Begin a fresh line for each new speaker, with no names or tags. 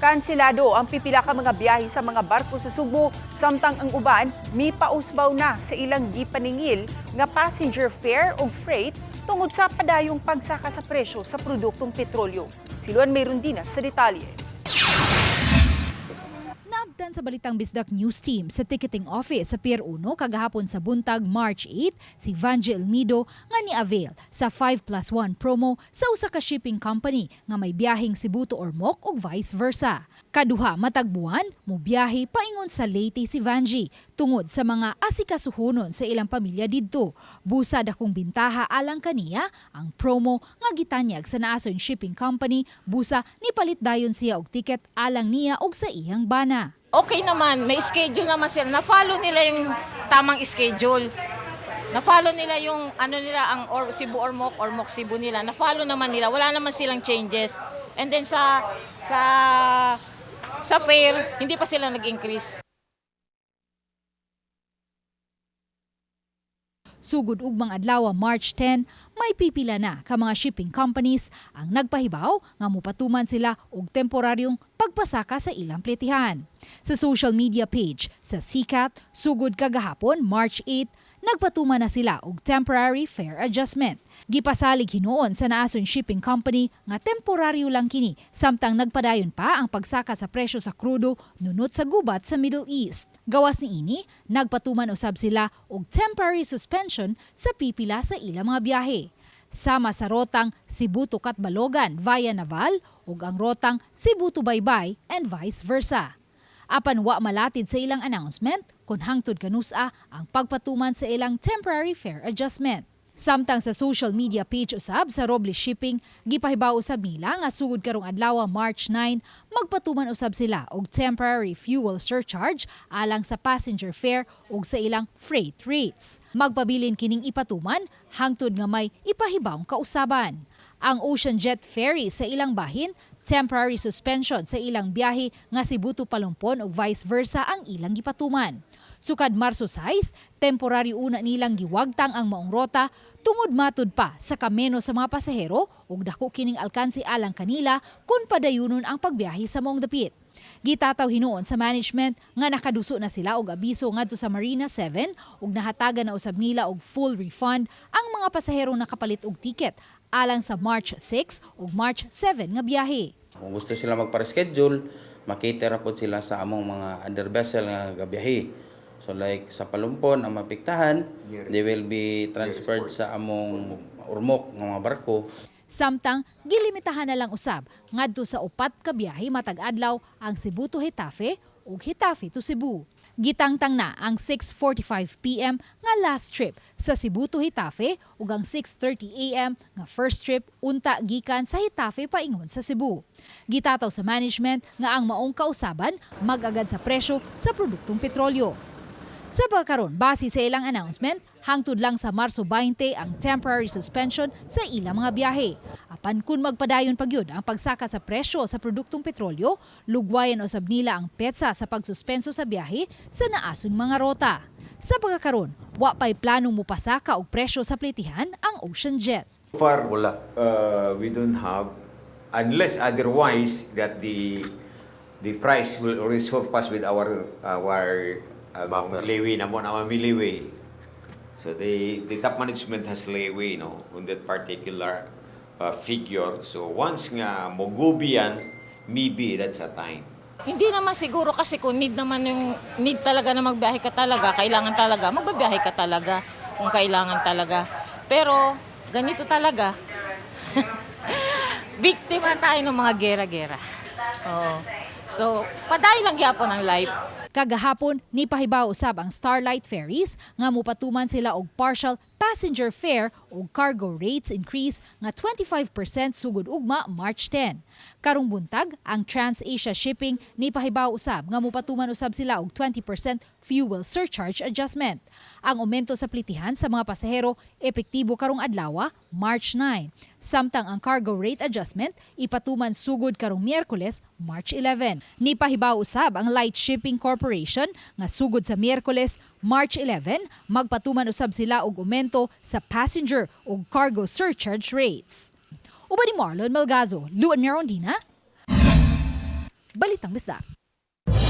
Kanselado ang pipila ka mga biyahe sa mga barko sa Sugbo, samtang ang uban mipausbaw na sa ilang gipaningil nga passenger fare o freight tungod sa padayong pagsaka sa presyo sa produktong petrolyo. Si Luan Merundina sa detalye.
Naabtan sa Balitang Bisdak News Team sa ticketing office sa Pier 1 kagahapon sa buntag, March 8, si Vanji Elmido nga ni-avail sa 5+1 promo sa usa ka shipping company nga may biyaheng Cebu to Ormoc ug vice versa. Kaduha matag buwan, mobiyahe paingon sa Leyte si Vanji tungod sa mga asikasuhonon sa ilang pamilya didto. Busa dakong bintaha alang kaniya ang promo nga gitanyag sa naason shipping company, busa nipalit dayon siya og ticket alang niya og sa iyang bana.
Okay naman, may schedule naman sila. Na-follow nila yung tamang schedule. Na-follow nila yung ano nila, ang Cebu Ormoc, Ormoc Cebu nila. Na-follow naman nila. Wala naman silang changes. And then sa fare, hindi pa sila nag-increase.
Sugod ugmang adlaw, March 10, may pipila na ka mga shipping companies ang nagpahibaw nga mupatuman sila og temporaryong pagpasaka sa ilang pletihan. Sa social media page sa SeaCat, sugod kagahapon, March 8, nagpatuman na sila og temporary fare adjustment. Gipasalig hinuon sa naason shipping company nga temporaryo lang kini samtang nagpadayon pa ang pagsaka sa presyo sa krudo nunot sa gubat sa Middle East. Gawas niini, nagpatuman usab sila og temporary suspension sa pipila sa ilang mga biyahe. Sama sa rotang Cebu to Catbalogan via Naval ug ang rotang Cebu to Baybay and vice versa. Apan wa malatid sa ilang announcement kung hangtod kanusa ang pagpatuman sa ilang temporary fare adjustment. Samtang sa social media page usab sa Robles Shipping, gipahibaw usab nila nga sugod karong adlaw, March 9, magpatuman usab sila og temporary fuel surcharge alang sa passenger fare ug sa ilang freight rates. Magpabilin kining ipatuman hangtod nga may ipahibawng kausaban. Ang Ocean Jet Ferry, sa ilang bahin, temporary suspension sa ilang biyahe nga Cebu to Palumpon ug vice versa ang ilang gipatuman. Sukad Marso 6, temporary una nilang giwagtang ang maong rota tungod matud pa sa kameno sa mga pasahero ug dako kining alkansi alang kanila kung padayunon ang pagbiyahe sa maong dapit. Gitataw hinuon sa management nga nakaduso na sila og abiso ngadto sa Marina 7 ug nahatagan na usab nila og full refund ang mga pasaherong nakapalit og ticket alang sa March 6 ug March 7 nga biyahe.
Kung gusto sila magpa-reschedule, makater po sila sa among mga other vessel nga gabiyahe. So like sa Palumpon ang mapiktahan, they will be transferred sa among Ormoc nga mga barko.
Samtang gilimitahan na lang usab ngadto sa upat ka biyahe matag adlaw ang Cebu to Getafe ug Getafe to Cebu. Gitangtang na ang 6:45 PM nga last trip sa Cebu to Getafe ug ang 6:30 AM nga first trip unta gikan sa Getafe paingon sa Cebu. Gitataw sa management nga ang maong kausaban mag-agad sa presyo sa produktong petrolyo. Sa pagkaron, base sa ilang announcement, hangtod lang sa Marso 20 ang temporary suspension sa ilang mga biyahe. Apan kung magpadayon pa gyud ang pagsaka sa presyo sa produktong petrolyo, lugwayan usab nila ang petsa sa pagsuspenso sa biyahe sa naasong mga rota. Sa pagkakaron, wa pa'y planong mupasaka og presyo sa pletihan ang Ocean Jet.
Far,
Wala.
We don't have, unless otherwise that the price will already surpass with our
Buffer.
Leeway na mo na may leeway. So the top management has leeway, no, on that particular figure. So once nga mogubi yan, maybe that's a time.
Hindi naman siguro kasi kung need naman, yung need talaga na magbiyahe ka talaga, kailangan talaga, magbabiyahe ka talaga kung kailangan talaga. Pero ganito talaga. Biktima tayo ng mga gera-gera. Oo. So, padayon lang gyapon ang life.
Kagahapon, nipahibaw usab ang Starlight Ferries nga mupatuman sila og partial passenger fare ug cargo rates increase nga 25% sugod ugma, March 10. Karong buntag, ang TransAsia Shipping nipahibaw usab nga mupatuman usab sila og 20% fuel surcharge adjustment. Ang aumento sa plitihan sa mga pasahero epektibo karong adlaw, March 9. Samtang ang cargo rate adjustment ipatuman sugod karong Miyerkules, March 11. Nipahibaw usab ang Light Shipping Corporation nga sugod sa Miyerkules, March 11, magpatuman usab sila og aumento sa passenger ug cargo surcharge rates. Uban ni Marlon Malgazo, Luan Mirondina, Balitang Bisdak.